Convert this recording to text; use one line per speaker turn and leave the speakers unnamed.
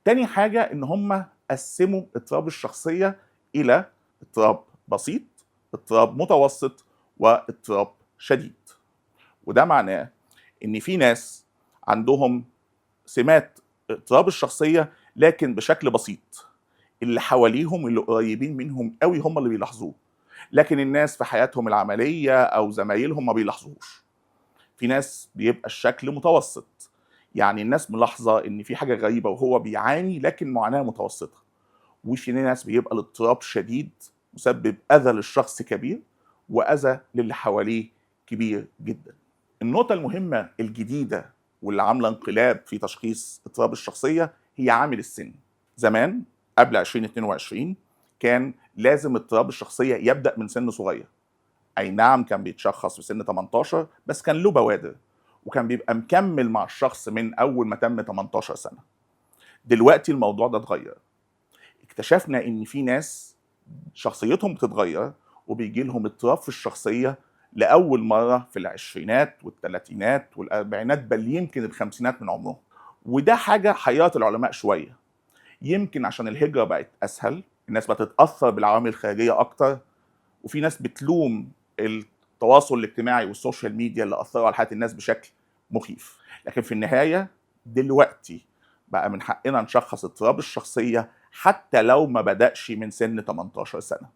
تاني حاجة ان هم قسموا اضطراب الشخصية الى اضطراب بسيط، اضطراب متوسط، واضطراب شديد. وده معناه ان في ناس عندهم سمات اضطراب الشخصية لكن بشكل بسيط، اللي حواليهم اللي قريبين منهم قوي هم اللي بيلاحظوه، لكن الناس في حياتهم العملية او زمايلهم ما بيلاحظوش. في ناس بيبقى الشكل متوسط، يعني الناس ملاحظة ان في حاجة غريبة وهو بيعاني لكن معاناة متوسطه. وفي ناس بيبقى الاضطراب شديد مسبب اذى للشخص كبير واذى للي حواليه كبير جدا. النقطة المهمة الجديدة واللي عامله انقلاب في تشخيص اضطراب الشخصية هي عامل السن. زمان قبل 2022 كان لازم اضطراب الشخصية يبدا من سن صغير. اي نعم كان بيتشخص في سن 18، بس كان له بوادر وكان بيبقى مكمل مع الشخص من اول ما تم 18 سنة. دلوقتي الموضوع ده اتغير، اكتشفنا ان في ناس شخصيتهم بتتغير وبيجي لهم اضطراب في الشخصية لاول مرة في العشرينات والثلاثينات والاربعينات، بل يمكن الخمسينات من عمرهم. وده حاجة حيرت العلماء شوية، يمكن عشان الهجرة بقت اسهل، الناس بتتاثر بالعوامل الخارجية اكتر، وفي ناس بتلوم التواصل الاجتماعي وال social media اللي اثروا على حياة الناس بشكل مخيف. لكن في النهاية دلوقتي بقى من حقنا نشخص اضطراب الشخصية حتى لو ما بدأش من سن 18 سنة.